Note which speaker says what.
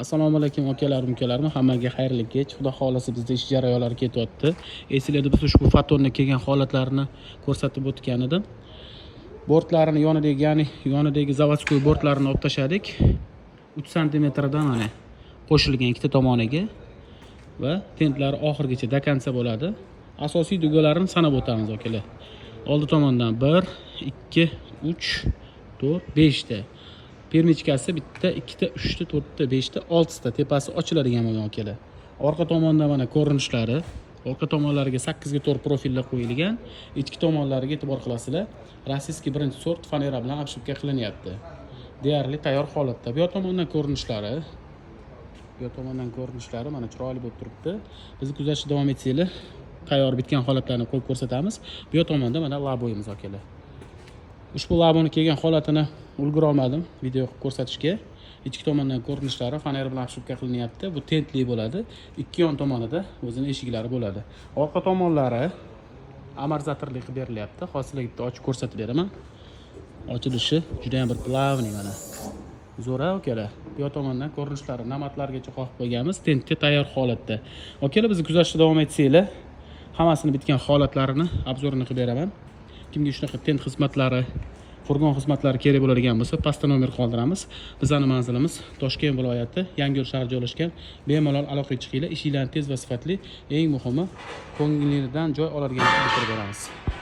Speaker 1: Assalomu alaykum, akalar, ukalarim, hammaga xayrli kech. Xudo xohlasa, bizda ish jarayonlari ketyapti. Esinglarda biz ushbu Fotonni kelgan holatlarini ko'rsatib o'tgan edim. Bortlarini yonidagi, ya'ni yonidagi заводской bortlarini olib tashladik. 3 santimetrdan mana qo'shilgan ikkita tomoniga va tentlari oxirigacha, до конца bo'ladi. Asosiy дуга larini sanab o'tamiz, akalar. Oldi tomondan 1, 2, 3, 4, 5 ta. Перемычка si bitta, ikkita, uchta, to'rtta, beshta, oltita, tepasi ochiladigan bo'lgan, akalar. Orqa tomondan mana ko'rinishlari. Orqa tomonlariga 8 ga 4 profillar qo'yilgan. Ichki tomonlariga e'tibor qilasizlar. Российский birinchi sort fanera bilan обшивка qilinyapti. Deyarli tayyor holatda. Bu yoq tomondan ko'rinishlari. Bu yoq tomondan ko'rinishlari mana chiroyli bo'lib turibdi. Bizni kuzatishda davom etsanglar, tayyor bitgan holatlarni qo'yib ko'rsatamiz. Bu yoq tomonda mana laboyimiz, akalar. Ushbu laboni kelgan holatini ulgura olmadim video qilib ko'rsatishga. Ichki tomondan ko'rinishlari, fanera bilan обшивка qilinyapti. Bu tentli bo'ladi. Ikki yon tomonida o'zini eshiklari bo'ladi. Orqa tomonlari amortizatorli qilib berilyapti. Hozir sizlarga bitta ochib ko'rsatib beraman. Ochilishi juda ham bir плавный mana. Zo'r, akalar. Bu yoq tomondan ko'rinishlari, namatlargacha qoqib qo'yganmiz. Tentga tayyor holatda. Akalar, bizni kuzatishda davom etsanglar, hammasini bitgan holatlarini обзор ini qilib beraman. Kimga shunaqa tent xizmatlari, furgon xizmatlari kerak bo'ladigan bo'lsa, pastda nomer qoldiramiz. Bizani manzilimiz Toshkent viloyati, Yangiyo'l shahri joylashgan. Bemalol aloqaga chiqinglar. Ishinglarni tez va sifatli, eng muhimi, ko'ngilingizdan joy oladigan qilib bitirib beramiz.